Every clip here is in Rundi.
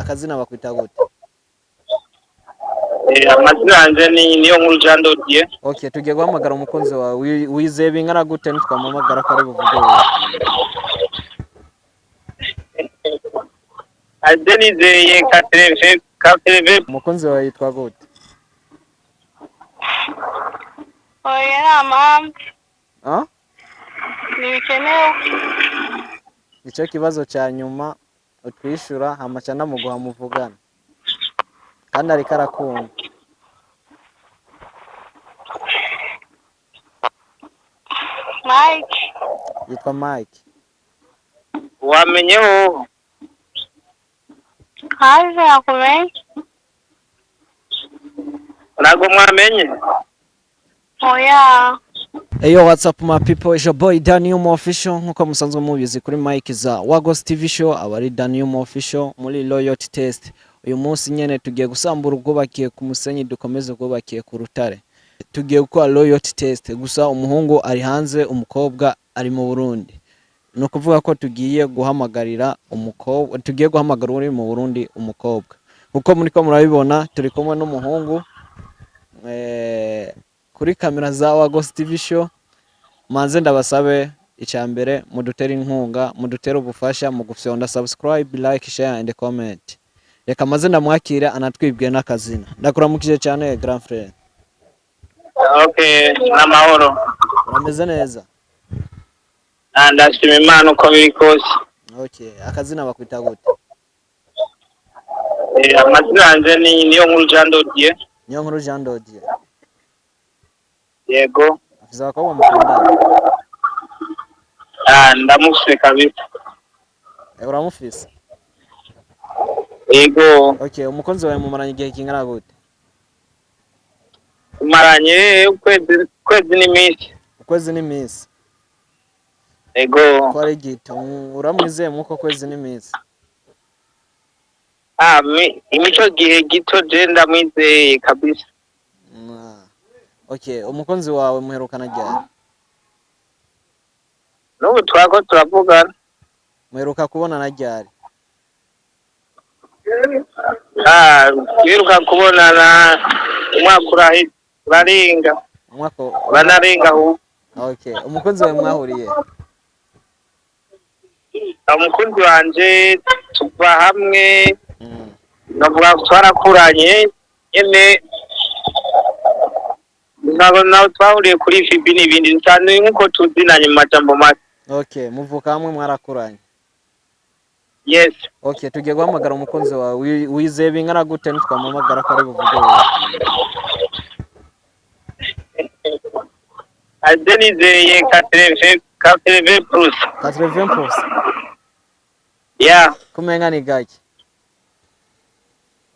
Akazina bakwita gute? Amazina yanje ni niyo nkuru Jean Dodier. Okay, tugiye guhamagara umukunzi wawe. Wizeye bingana gute nitwamuhamagara ko ari buvuge wowe? Aje nizeye katreve katreve. Umukunzi wawe yitwa gute? Oya, nta mpamvu. Ah? Ntibikenewe. Nicyo kibazo cya nyuma utwishyura, hama ca ndamuguha muvugana, kandi ariko arakumva. Mike. Yitwa Mike. Wamenye wowe? Haje nakumenye. Ntabwo mwamenye. Oya. Eyo, what's up my people, it's your boy Daniel Official. Nkuko musanzwe mubizi, kuri mic za Wagos TV Show aba ari Daniel Official muri Loyalty Test. Uyu munsi nyene tugiye gusambura ubwubakiye ku musenyi, dukomeze ubwubakiye ku rutare. Tugiye gukora loyalty test, gusa umuhungu ari hanze, umukobwa ari mu Burundi. Ni ukuvuga ko tugiye guhamagarira umukobwa, tugiye guhamagara uri mu Burundi, umukobwa. Nkuko muriko murabibona, turi kumwe n'umuhungu kuri kamera za Wagos TV Show. Manze ndabasabe, icya mbere mudutere inkunga, mudutere ubufasha mu gufyonda subscribe, like, share and comment. Reka maze ndamwakira anatwibwiye n'akazina. Ndakuramukije cyane, grand frère. Okay, n'amahoro. Urameze neza? Ah, ndashima Imana uko biri kose. Okay, akazina bakwita gute? Amazina yanje ni niyo nkuru Jean Dodier. Niyo nkuru Jean Dodier. Yego. Afise abakobwa mukundana? Ah, ndamufise kabisa. Uramufise? Yego. Okay, umukunzi wawe mumaranye igihe kingana gute? Tumaranye ukwezi n'iminsi. Ukwezi n'iminsi? Yego. Ko ari gito, uramwizeye mw'uko kwezi n'iminsi? Ah, imico gihe gito, je ndamwizeye kabisa. Okay, umukunzi wawe muherukana ryari? N'ubu twako turavugana. Muheruka kubonana ryari? Ah, twiruka kubonana umwaka urarenga. Umwaka? Uranarenga ahubwo. Okay, umukunzi wawe mwahuriye? Umukunzi wanje tuva hamwe. Navuga twarakuranye nyene, ntabwo nawe twahuriye kuri FB n'ibindi cyane, nk'uko tuzinanye mu majambo make. Okay, muvuka hamwe, mwarakuranye? Yes. Okay, tugiye guhamagara umukunzi wawe. Wizeye bingana gute nitwamuhamagara ko ari buvuge wowe? Aje nizeye katreve katreve plus. 80%? Ya. Kumenga ni gake.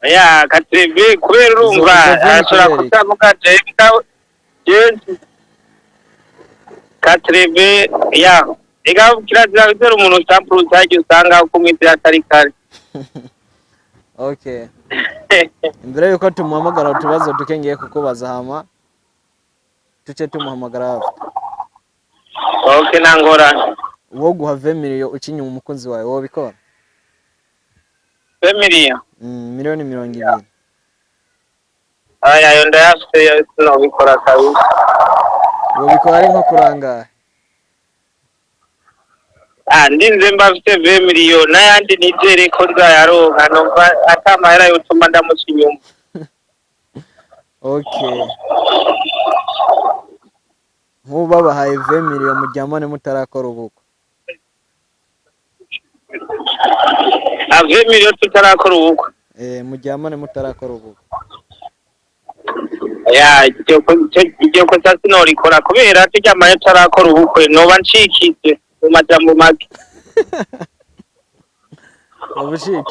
Ya, katreve kubera urumva Izo vuba ashobora kubera iki? kutavuga jewe katreve ya ega kirazira kwizera umuntu sample utagiye usanga uko mwizera atari kare. Okay, imbere yuko tumuhamagara, utubazo duke ngiye kukubaza, hama tuce tumuhamagara hafi. Okay, nta ngorane. Wo guha 20 million ucinya umukunzi wawe, wobikora? Femiliya? 20 miliyoni. Aya, ayo ndayafite, yo sinobikora kabisa. Wobikora ari nko kurangaye? Ah, ndinze mba mfite 20 million n'ayandi nizere ko nzayaronka, numva ata mahera yotuma ndamuca inyuma. Okay, nk'ubu babahaye 20 million muryamane mutarakora ubukwe? Ah, 20 million tutarakora ubukwe? Eh, muryamane mutarakora ubukwe. Ya, iryo kosa sinorikora kubera turyamanye tutarakora ubukwe noba ncikije mu majambo make. Waba ucikije?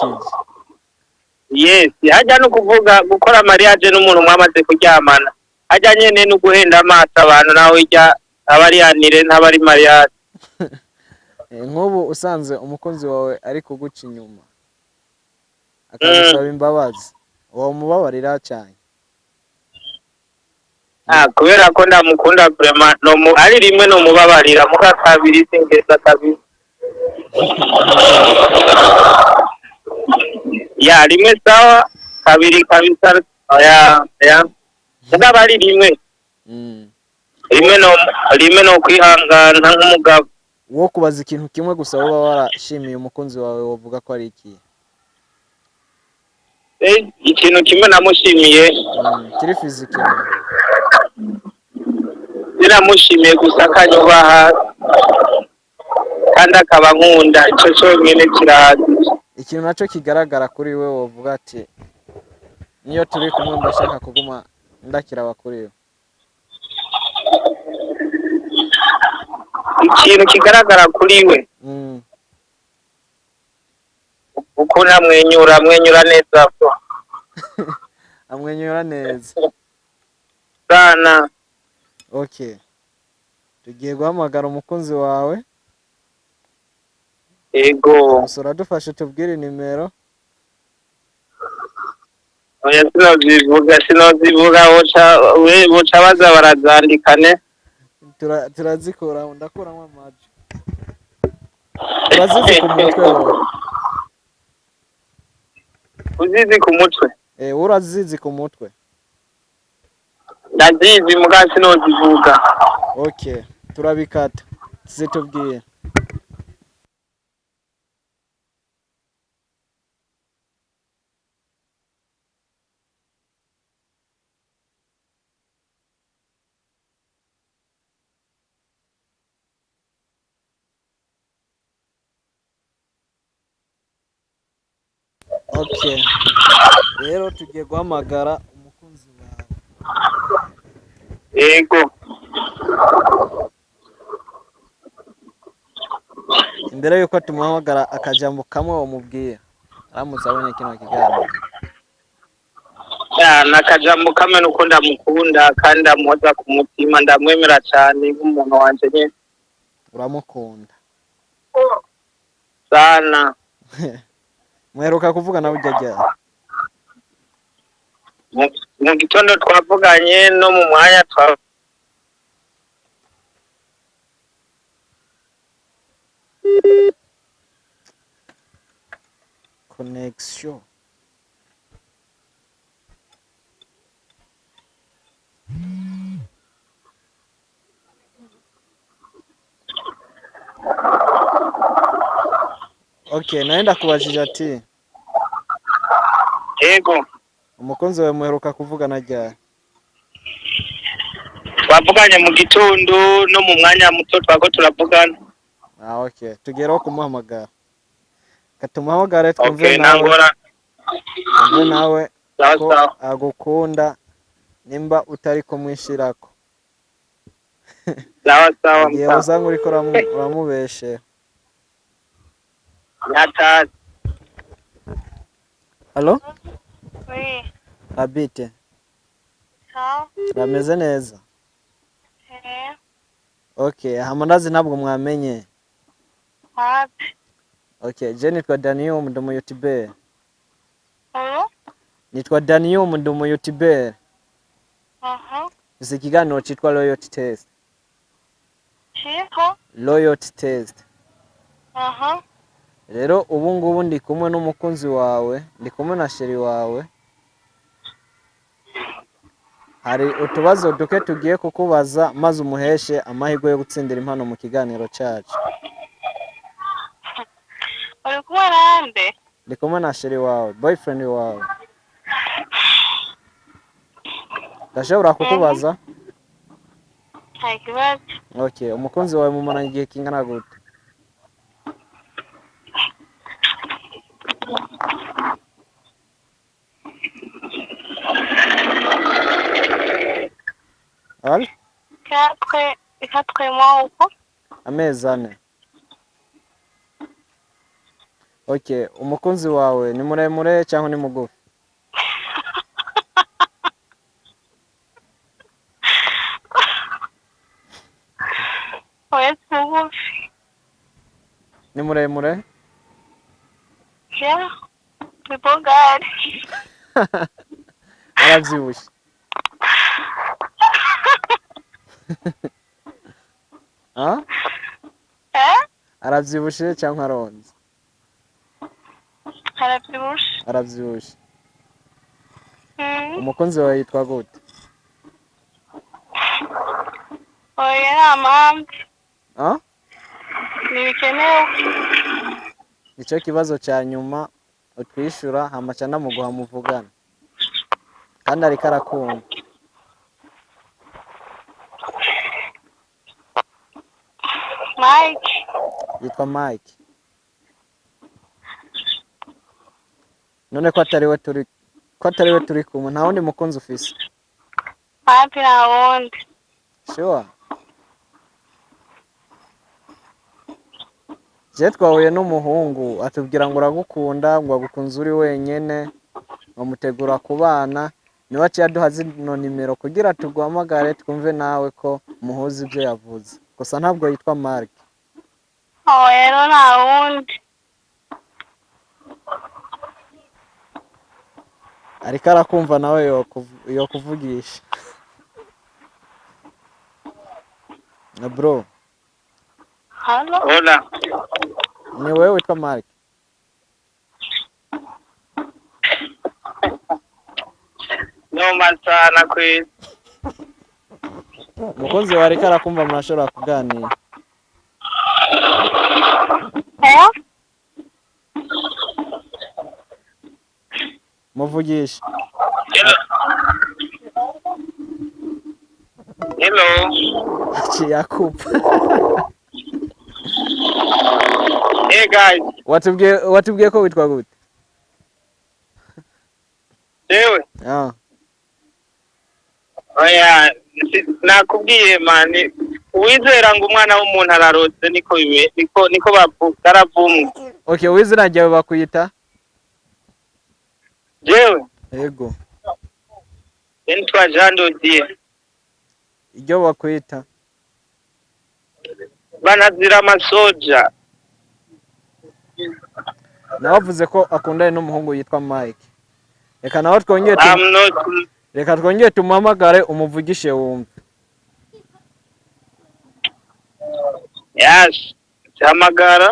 Yes, hajya no kuvuga gukora mariage n'umuntu mwamaze kuryamana, hajya nyene no guhenda amaso abantu, nawe ijya aba ari annulé, ntaba ari mariage. Nk'ubu usanze umukunzi wawe ari kuguca inyuma akagusaba imbabazi, womubabarira cyane? Ah, kubera ko ndamukunda vraiment, no ari rimwe no mubabarira, muka kabiri singeza kabisa. Ya, rimwe sawa, kabiri kabisa oya oya, mugabo ari rimwe. Rimwe no rimwe no kwihangana nk'umugabo. Wo kubaza ikintu kimwe gusa woba warashimiye umukunzi wawe, wovuga ko ari iki? Ikintu kimwe namushimiye, Kiri physique. Sinamushimiye gusa akanyubaha kandi akaba nkunda, ico conyene kirahagije. Ikintu naco kigaragara kuri we wovuga ati niyo turi kumwe ndashaka kuguma ndakiraba kuri we. Ikintu kigaragara kuri we, ukuntu amwenyura, amwenyura neza bro. Amwenyura neza. Sana. Okay, tugiye guhamagara umukunzi wawe. Ego. Gusa uradufashe tubwire nimero. Oya, sinozivuga, sinozivuga, boca boca baza barazandikane. Turazikura, ndakuramo amajwi. Urazizi ku mutwe wowe? Uzizi ku mutwe? Eh, urazizi ku mutwe? Ndazizi muga sinozivuga. Okay, turabikata, zitubwire. Okay, rero tugiye guhamagara umukunzi wawe. Ego. Imbere yuko tumuhamagara, akajambo kamwe wamubwira aramutse abonye kino kiganiro. Ya, nakajambo kamwe nuko ndamukunda kandi ndamuhoza ku mutima, ndamwemera cyane nk'umuntu wanje nyene. Uramukunda? Sana. Mweruka kuvuga nawe ujya ryari? Mu gitondo twavuganye no mu mwanya twa Connection. Okay, nawe ndakubajije ati Ego. umukunzi wawe muheruka kuvugana ryari? Twavuganye mu gitondo no mu mwanya muto twako turavugana. Ah, okay, tugeraho kumuhamagara, katumuhamagare twumve. Okay. Nawe Nangora. twumve nawe Sawa. ko Sawa. agukunda nimba utari kumwishirako. Sawa sawa. Igihe Msa. usanga uriko uramubeshera. Nyatazi. Allo? Oui. Abite? Sawa. Bameze neza? Eh. Okay, amandazi ntabwo mwamenye? Wapi? Okay, je nitwa Daniel, ndi umu YouTuber. Alo? Nitwa Daniel, ndi umu YouTuber. Mfise ikiganiro citwa Loyalty Test. Chiko? Loyalty Test. Rero ubu ngubu ndi kumwe n'umukunzi wawe, ndi kumwe na chéri wawe. Hari utubazo duke tugiye kukubaza maze umuheshe amahirwe yo gutsindira impano mu kiganiro cacu. Uri kumwe nande? Ndi kumwe na chéri wawe, boyfriend wawe. Ndashobora kukubaza? Nta kibazo. Okay, umukunzi wawe mumaranye igihe kingana gute? Al? 4 mois uko. Amezi 4. Okay, umukunzi wawe ni muremure cyangwa ni mugufi? Oya, si mugufi. Ni muremure? Yeah. Ni beau gars. Aravyibushe? Ah? Eh? Aravyibushe cyangwa aronze? Aravyibushe. Aravyibushe? Mm. Umukunzi wawe yitwa gute? Oya, nta mpamvu. Ah? Ntibikenewe. Nicyo kibazo cya nyuma utwishura, hama ca ndamuguha muvugana, kandi ariko arakumva. Mike. Yitwa Mike. None ko atari we turi kumwe, nta wundi mukunzi ufise? Wapi, nta wundi. Sure? Je twahuye n'umuhungu atubwira ngo uragukunda, ngo agukunze uri wenyene, ngo mutegura kubana. Niwe aciye aduha zino nimero kugira tuguhamagare, twumve nawe ko muhuza ibyo yavuze. Gusa ntabwo yitwa Mark. Oya, rero nta wundi. Ariko arakumva nawe, yokuvugisha na bro. Halo. Hola. Ni wewe witwa Mark? Noma sana kweli. Umukunzi wawe ariko arakumva, murashobora kuganira. Eh? Muvugisha. Hello. Hello. Aciye akupa. Hey guys. Watubwiye ko witwa gute? Jewe. Ah. Oya, nakubwiye man, uwizera ngo umwana w'umuntu ararotse, niko bime, niko bavuga, aravumwe. Okay, wizina ryawe bakwita? Jewe. Yego. Nitwa Jean Dodier. Iryo bakwita? Banazira amasoja. Nawe avuze ko akundanye n'umuhungu yitwa Mike. Reka nawe twongere I'm not. Reka twongere tumuhamagare, umuvugishe wumve. Yes. Hamagara.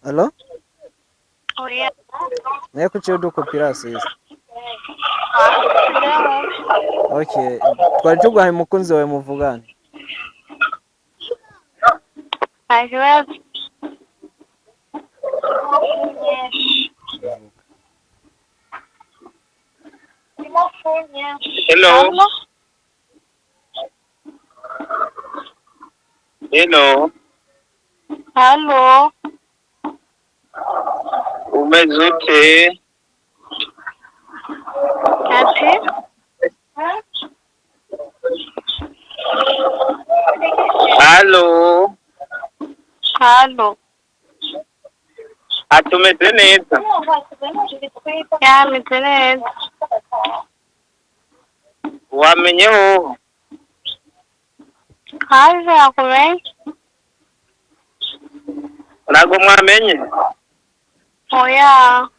Allo? Oya. Naye kuki udukupira, sisi? Okay, twari tuguhaye umukunzi wawe muvugane. Nta kibazo. Hello. Halo. Hello. Halo. Umeze ute? Ati? Halo. Halo. Ati umeze neza? Yameze neza. Wamenye hoho? Haje nakumenye. Ntabwo mwamenye? Oya.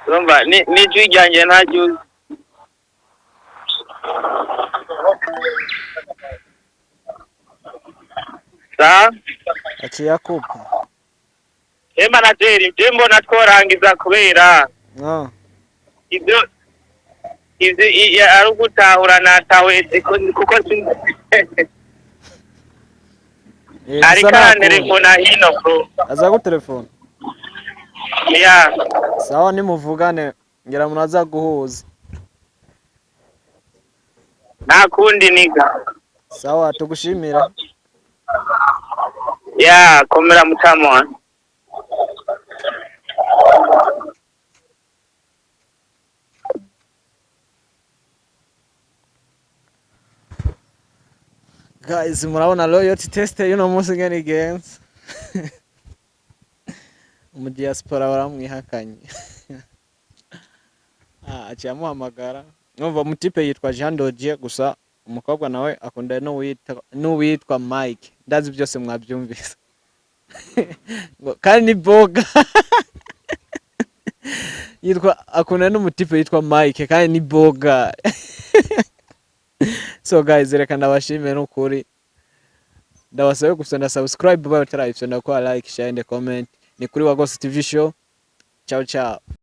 Urumva n'ijwi ryanjye ntaryo uzi. Sa? Aciye akupa. Je manager, je mbona tworangiza kubera ibyo ari ugutahura, natahuye kuko ariko Gusa ntakunda. arantelefona hino bro. Aza gutelefona? Ya. Sawa, nimuvugane, ngira muraza guhuza. Nta kundi niga. Sawa, tugushimira. Ya, komera mutamwana. Guys, murabona loyalty test y'uno munsi ngene igenze. Mu diaspora baramwihakanye. Ah, aciye amuhamagara. Numva umutipe yitwa Jean Dodier, gusa umukobwa nawe akunda n'uwitwa Mike. Ndazi byose mwabyumvise. Ngo kandi ni boga. Yitwa akunda n'umutipe yitwa Mike kandi ni boga. So guys, reka ndabashime n'ukuri, ndabasabe gufyonda subscribe bayo utarayifyonda, kwa like, share and comment. Ni kuri Wagos TV Show. Ciao ciao.